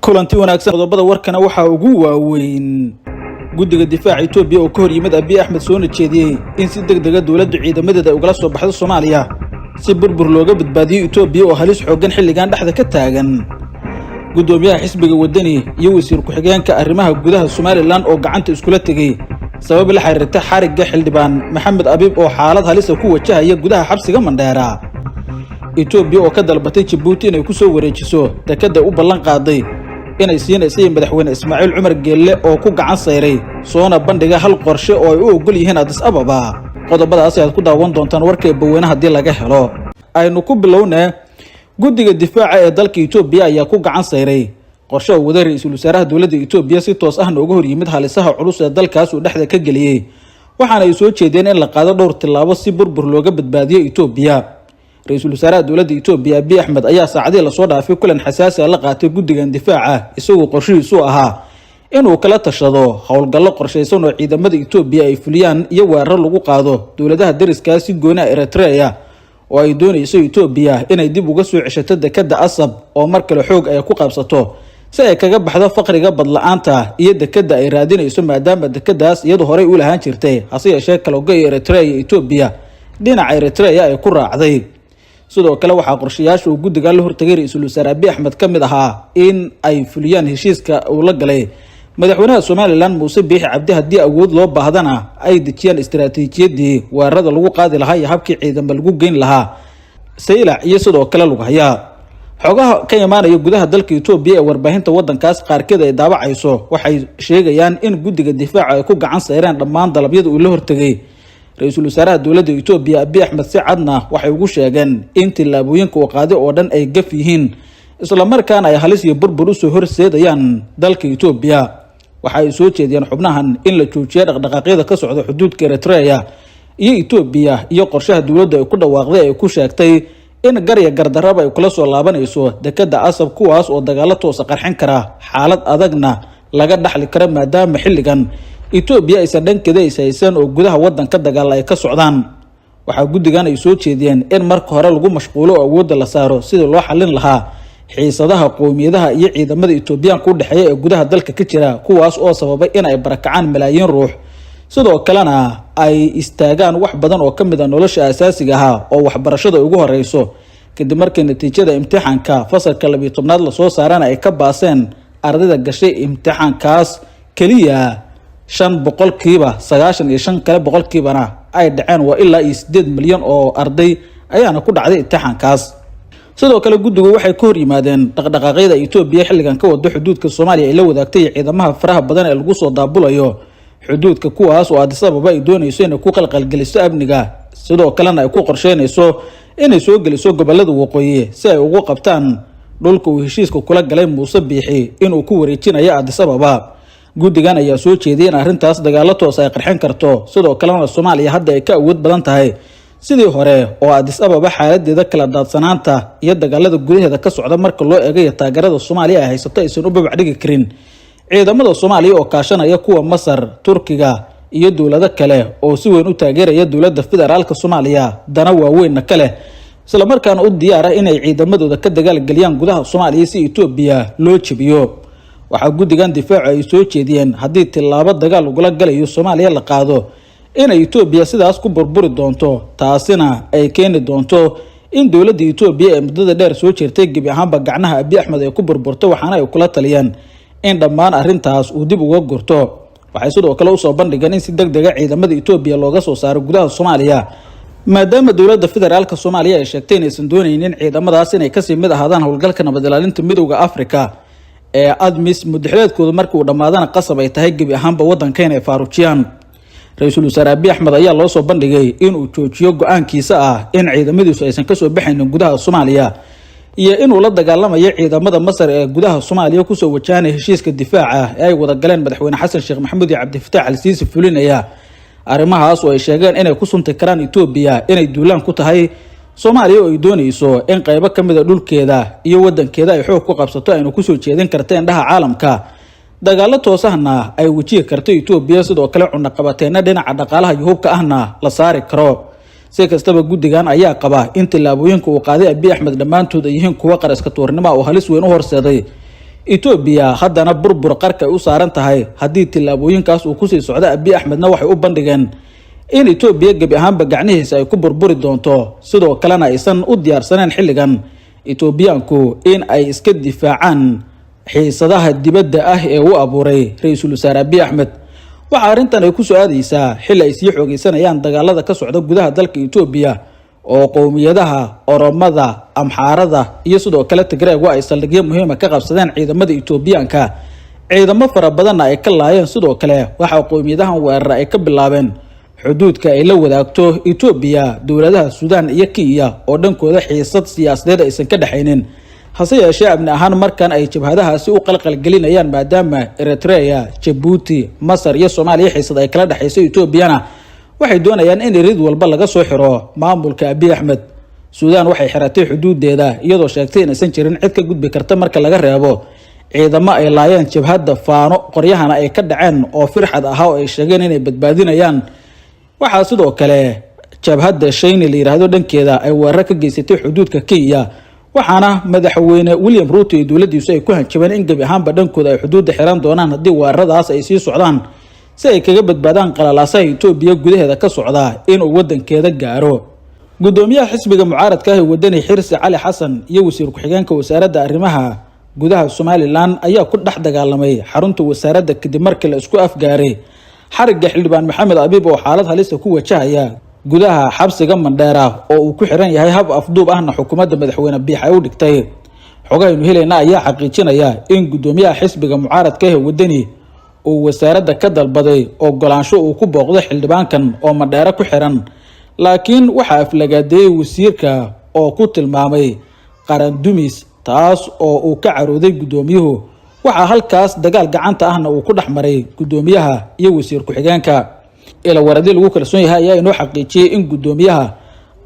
Kulanti wanaagsan. Qodobada warkana waxaa ugu waaweyn guddiga difaaca Itoobiya oo ka hor yimid Abiy Axmed, soona jeediyey in si deg dega dowladda ciidamadeeda ay ugala soo baxdo Soomaaliya si burbur looga badbaadiyo Itoobiya oo halis xooggan xilligan dhexda ka taagan. Guddoomiyaha xisbiga Wadani iyo wasiir ku-xigeenka arrimaha gudaha Somaliland oo gacanta iskula tegey sabab la xiriirta xarigga xildhibaan Maxamed Abiib oo xaalad halisa ku wajahaya gudaha xabsiga Mandheera. Itoobiya oo ka dalbatay Jabuuti inay ku soo wareejiso dekadda u ballan qaaday inay siinaysay madaxweyne Ismaaciil Cumar Geelle oo ku gacan sayray, soona bandhiga hal qorshe oo ay u ogol yihiin Addis Ababa. Qodobadaas ayaad ku daawan doontaan warka Eebaweyne haddii laga helo. Aynu ku bilownee, guddiga difaaca ee dalka Itoobiya ayaa ku gacan sayray qorshe uu wada ra-iisul wasaaraha dowladda Itoobiya, si toos ahna uga hor yimid halisaha culus ee dalkaas uu dhexda ka geliyey, waxaana ay soo jeedeen in la qaado dhowr tillaabo si burbur looga badbaadiyo Itoobiya. Ra-iisul wasaaraha dowladda Itoobiya Abiy Axmed ayaa saacadihii lasoo dhaafay kulan xasaasi ah la qaatay guddigan difaaca, isagoo qorshihiisu ahaa inuu kala tashado howlgallo qorshaysan oo ciidamada Itoobiya ay fuliyaan iyo weeraro lagu qaado dowladaha dariskaas, si gooni ah Eritrea oo ay doonayso Itoobiya inay dib uga soo ceshato dekadda Asab oo mar kale xoog ay ku qabsato si ay kaga baxdo faqriga badla-aanta iyo dekadda ay raadinayso, maadaama dekadaas iyadu horey u lahaan jirtay, hase yeeshee kaloga iyo Eritrea iyo Itoobiya dhinaca Eritrea ay ku raacday. Sidoo kale waxaa qorshayaasha uu guddiga la hortagay ra-iisul wasaare Abiy Axmed ka mid ahaa in ay fuliyaan heshiiska uu la galay madaxweynaha Somaliland Muuse Biixi Cabdi, haddii awood loo baahdana ay dejiyaan istaraatiijiyadii weerarada lagu qaadi lahaa iyo habkii ciidamo lagu geyn lahaa Saylac iyo sidoo kale Lughayaa. Xogaha ka imaanaya gudaha dalka Itoobiya ee warbaahinta wadankaas qaarkeed ay daabacayso waxay sheegayaan in guddiga difaaca ay ku gacan sayreen dhammaan dalabyada uu la hortegay ra-iisul wasaaraha dowladda Itoobiya Abiy Axmed. Si cadna waxay ugu sheegeen in tillaabooyinka uu qaaday oo dhan ay gaf yihiin, islamarkaana ay halis iyo burbur usoo horseedayaan dalka Itoobiya. Waxa ay soo jeediyeen xubnahan in la joojiyo dhaqdhaqaaqyada ka socda xuduudka Eritrea iyo Itoobiya iyo qorshaha dowladdu ay ku dhawaaqday ay ku sheegtay in garya gardarraba ay kula soo laabanayso dekadda Asab, kuwaas oo dagaalo toosa qarxin kara, xaalad adagna laga dhaxli karo, maadaama xilligan Itoobiya aysan dhankeeda is haysan oo gudaha wadanka dagaal ay ka socdaan. Waxaa guddigan ay soo jeediyeen in marka hore lagu mashquulo oo awoodda la saaro sidii loo xallin lahaa xiisadaha qowmiyadaha iyo ciidamada Itoobiyaanka u dhexeeya ee gudaha dalka ka jira, kuwaas oo sababay in ay barakacaan malaayiin ruux, sidoo kalena ay istaagaan wax badan oo ka mid ah nolosha asaasiga ahaa oo waxbarashada ugu horeyso, kadib markii natiijada imtixaanka fasalka 12aad lasoo saarana ay ka baaseen ardayda gashay imtixaankaas keliya 5%, 95 kale boqolkiibana ay dhaceen. Waa ilaa iyo 8 milyan oo arday ayaana ku dhacday imtixaankaas. Sidoo kale guddigu waxay ka hor yimaadeen dhaqdhaqaaqyada Itoobiya xilligan ka wado xuduudka Soomaaliya ay la wadaagtay iyo ciidamaha faraha badan ee lagu soo daabulayo xuduudka, kuwaas oo Addis Ababa ay doonayso inay ku qalqalgeliso amniga, sidoo kalena ay ku qorsheynayso inay soo geliso gobolada waqooyi si ay ugu qabtaan dhulka uu heshiiska kula galay Muuse Biixi inuu ku wareejinayo Addis Ababa. Guddigan ayaa soo jeediyay in arrintaas dagaalo toos ay qarxin karto, sidoo kalena Soomaaliya hadda ay ka awood badan tahay sidii hore, oo Addis Ababa xaaladeeda kala daadsanaanta iyo dagaalada gudaheeda ka socda marka loo eegayo taageerada Soomaaliya ay haysato aysan u babac dhigi karin ciidamada Soomaaliya oo kaashanaya kuwa Masar, Turkiga iyo dowlado kale oo si weyn u taageeraya dowladda federaalka Soomaaliya, dana waaweynna ka leh, islamarkaana u diyaar ah inay ciidamadooda ka dagaalgeliyaan gudaha Soomaaliya si Itoobiya loo jebiyo. Waxaa guddigan difaacu ay soo jeediyeen haddii tillaabo dagaal ugula galayo Soomaaliya la qaado, inay Itoobiya sidaas ku burburi doonto, taasina ay keeni doonto in dowladda Itoobiya ee muddada dheer soo jirtay gebi ahaanba gacnaha Abiy Axmed ay ku burburto. Waxaana ay kula taliyeen in dhammaan arrintaas uu dib uga gurto. Waxay sidoo kale usoo bandhigeen in si deg dega ciidamada Itoobiya looga soo saaro gudaha Soomaaliya, maadaama dowladda federaalka Soomaaliya ay sheegtay inaysan dooneynin ciidamadaas inay kasii mid ahaadaan howlgalka nabad ilaalinta Midowda Africa ee ATMIS, muddaxileedkooda markii uu dhammaadana qasab ay tahay gebi ahaanba wadanka inay faarujiyaan. Ra-iisul wasaare Abiy Axmed ayaa loo soo bandhigay inuu joojiyo go-aankiisa ah in ciidamadiisu aysan kasoo baxaynin gudaha Soomaaliya iyo inuu la dagaalamayo ciidamada Masar ee gudaha Soomaaliya kusoo wajahanaya heshiiska difaaca ee ay wada galeen madaxweyne Xasan Sheekh Maxamuud iyo Cabdifataax Al Siisi fulinaya arrimahaas oo ay sheegeen inay ku sunti karaan Itoobiya inay duulaan ku tahay Soomaaliya oo ay doonayso in qaybo ka mid ah dhulkeeda iyo wadankeeda ay xoog ku qabsato, aynu kusoo jeedin karta indhaha caalamka, dagaalo toosahna ay wajihi karto Itoobiya, sidoo kale cunaqabateenna dhinaca dhaqaalaha iyo hubka ahna la saari karo. Si kastaba, guddigan ayaa qaba in tillaabooyinka uu qaaday Abiy Axmed dhammaantood ay yihiin kuwo qaraska tuurnimo oo halis weyn u horseeday Etoobiya haddana burbur qarka ay u saaran tahay haddii tillaabooyinkaas uu kusii socdo Abiy Axmedna waxay u bandhigeen in Etoobiya gebi ahaanba gacnihiisa ay ku burburi doonto, sidoo kalena aysan u diyaarsaneen xilligan Etoobiyaanku in ay iska difaacaan xiisadaha dibadda ah ee uu abuuray ra-iisul wasaare Abiy Axmed. Waxaa arrintan ay ku soo aadaysaa xilli ay sii xoogeysanayaan dagaalada ka socda gudaha dalka Etoobiya oo qowmiyadaha Oromada, Amxaarada iyo sidoo kale Tigreegu ay saldhigyo muhiima ka qabsadeen ciidamada Etoobiyaanka, ciidamo fara badanna ay ka laayeen. Sidoo kale waxaa qowmiyadahan weerara ay ka bilaabeen xuduudka ay la wadaagto Etoobiya dowladaha Suudaan iyo Kenya oo dhankooda xiisad siyaasadeed aysan ka dhexaynin, hase yeeshee amni ahaan markan ay jabhadahaasi u qalqalgelinayaan, maadaama Eritrea, Jabuuti, Masar iyo Soomaaliya xiisad ay kala dhexayso Etoobiyana waxay doonayaan in irid walba laga soo xiro maamulka Abiy Axmed. Suudaan waxay xiratay xuduudeeda iyadoo sheegtay inaysan jirin cid ka gudbi karta marka laga reebo ciidamo ay laayeen jabhadda Faano, qoryahana ay ka dhaceen oo firxad ahaa oo ay sheegeen inay badbaadinayaan. Waxaa sidoo kale jabhadda Shayni la yiraahdo dhankeeda ay weerar ka geysatay xuduudka Kenya, waxaana madaxweyne William Ruto iyo dowladiisu ay ku hanjabeen in gebi ahaanba dhankooda ay xuduudda xiran doonaan haddii weeraradaas ay sii socdaan, si ay kaga badbaadaan qalalaasaha Etoobiya gudaheeda ka socda inuu wadankeeda gaaro. Gudoomiyaha xisbiga mucaaradka ah ee Wadani Xirsi Cali Xasan iyo wasiir ku-xigeenka wasaaradda arrimaha gudaha Somalilan ayaa ku dhex dagaalamay xarunta wasaaradda kadib markii la isku afgaaray xarigga xildhibaan Maxamed Abiib oo xaalad halisa ku wajahaya gudaha xabsiga Mandheera oo uu ku xiran yahay hab afduub ahna xukuumadda madaxweyne Biix ay u dhigtay. Xogahaynu helayna ayaa xaqiijinaya in gudoomiyaha xisbiga mucaaradka ah ee Wadani uu wasaaradda ka dalbaday ogolaansho uu ku booqdo xildhibaankan oo Mandheera ku xiran, laakiin waxaa aflagaadeeyey wasiirka oo ku tilmaamay qaran dumis, taas oo uu ka carooday gudoomiyuhu. Waxaa halkaas dagaal gacanta ahna uu ku dhex maray gudoomiyaha iyo wasiir ku-xigeenka. Ilawaradii lagu kalsoon yahay ayaa inoo xaqiijiyey in gudoomiyaha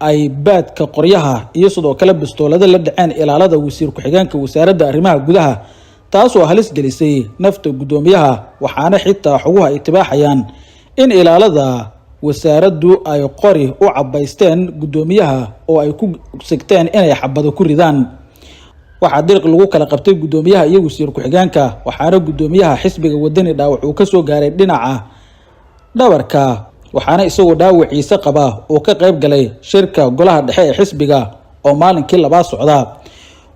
ay baadka qoryaha iyo sidoo kale bistoolada la dhaceen ilaalada wasiir ku-xigeenka wasaaradda arrimaha gudaha, taasoo halis gelisay nafta gudoomiyaha. Waxaana xitaa xoguhu ay tibaaxayaan in ilaalada wasaaraddu ay qori u cabaysteen gudoomiyaha oo ay ku sigteen inay xabado ku ridaan. Waxaa diriq lagu kala qabtay gudoomiyaha iyo wasiir ku-xigeenka, waxaana gudoomiyaha xisbiga Wadani dhaawac uu kasoo gaaray dhinaca dhabarka, waxaana isagoo dhaawaciisa qaba uu ka qayb galay shirka golaha dhexe ee xisbiga oo maalinkii labaad socda.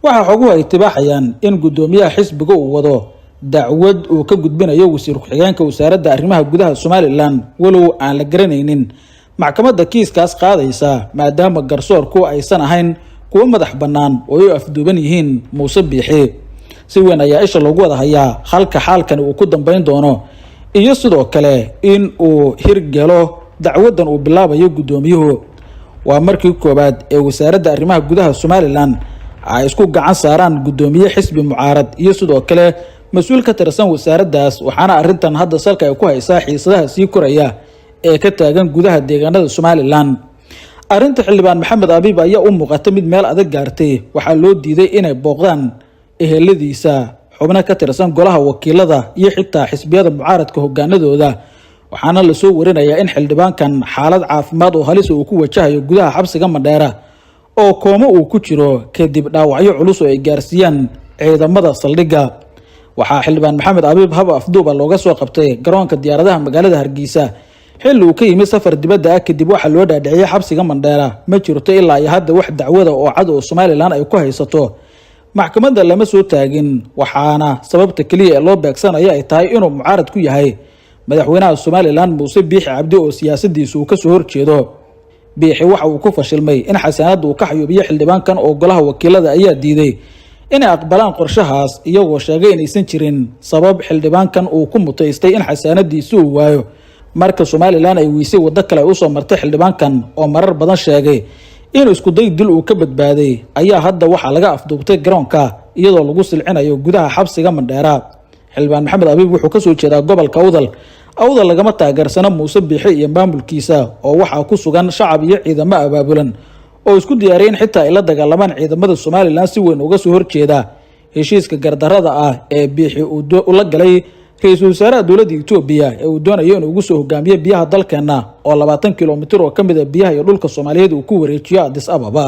Waxaa xoguhu ay tibaaxayaan in gudoomiyaha xisbiga uu wado dacwad uu ka gudbinayo wasiir ku-xigeenka wasaaradda arrimaha gudaha Somalilan, walow aan la garanaynin maxkamadda kiiskaas qaadaysa, maadaama garsoorku aysan ahayn kuwo madax bannaan oo ay u afduuban yihiin Muuse Biixi. Si weyn ayaa isha loogu wada hayaa halka xaalkani uu ku dambeyn doono iyo sidoo kale in uu hirgalo dacwaddan uu bilaabayo gudoomiyuhu. Waa markii koowaad ee wasaaradda arrimaha gudaha Somalilan ay isku gacan saaraan gudoomiye xisbi mucaarad iyo sidoo kale mas-uul ka tirsan wasaaraddaas, waxaana arrintan hadda salka ay ku haysaa xiisadaha sii koraya ee ka taagan gudaha deegaanada Somalilan. Arrinta xildhibaan Maxamed Abiib ayaa u muuqata mid meel adag gaartay. Waxaa loo diiday inay booqdaan eheladiisa, xubno ka tirsan golaha wakiilada iyo xitaa xisbiyada mucaaradka hogaanadooda, waxaana lasoo warinayaa in xildhibaankan xaalad caafimaad oo halis uu ku wajahayo gudaha xabsiga Mandheera oo koomo uu ku jiro kadib dhaawacyo culus oo ay gaarsiiyaan ciidamada saldhigga. Waxaa xildhibaan Maxamed Abiib hab afduuba looga soo qabtay garoonka diyaaradaha magaalada Hargeysa xilli uu ka yimid safar dibadda ah, kadib waxaa loo dhaadhiciyay xabsiga Mandheera. Ma jirto ilaa iyo hadda wax dacwada oo cad oo Somalilan ay ku haysato, maxkamadda lama soo taagin, waxaana sababta keliya ee loo beegsanayo ay tahay inuu mucaarad ku yahay madaxweynaha Somalilan Muuse Biixi Cabdi oo siyaasadiisu uu kasoo horjeedo. Biixi waxa uu ku fashilmay in xasaanadda uu ka xayuubiyo xildhibaankan oo golaha wakiilada ayaa diiday inay aqbalaan qorshahaas, iyagoo sheegay inaysan jirin sabab xildhibaankan uu ku mutaystay in xasaanadiisi uu waayo. Marka Somalilan ay weysay waddo kale ay usoo martay xildhibaankan oo marar badan sheegay in iskuday dil uu ka badbaaday, ayaa hadda waxaa laga afduubtay garoonka iyadoo lagu silcinayo gudaha xabsiga Mandheera. Xildhibaan Maxamed Abiib wuxuu kasoo jeedaa gobolka Awdal. Awdal lagama taageersano Muuse Biixi iyo maamulkiisa oo waxaa ku sugan shacab iyo ciidamo abaabulan oo isku diyaariyay in xitaa ay la dagaalamaan ciidamada Somalilan, si weyn uga soo horjeeda heshiiska gardarada ah ee Biixi uu la galay ra-iisul wasaaraha dowladda Etoobiya ee uu doonayo inuu ugu soo hogaamiyo biyaha dalkeena oo 20 kilomitir oo ka mid a biyaha iyo dhulka Soomaaliyeed uu ku wareejiyo Addis Ababa.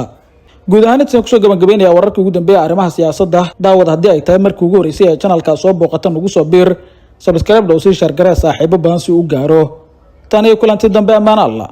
Guud ahaan intaan kusoo gabagabeynaya wararkii ugu dambeeya arrimaha siyaasadda. Daawad, haddii ay tahay markii ugu horreysay ee channelkaa soo booqata, nagu soo biir, subscribe dhow, sii share garee saaxiibo badan si uu gaaro. Tan iyo kulanti dambe, ammaan Alla.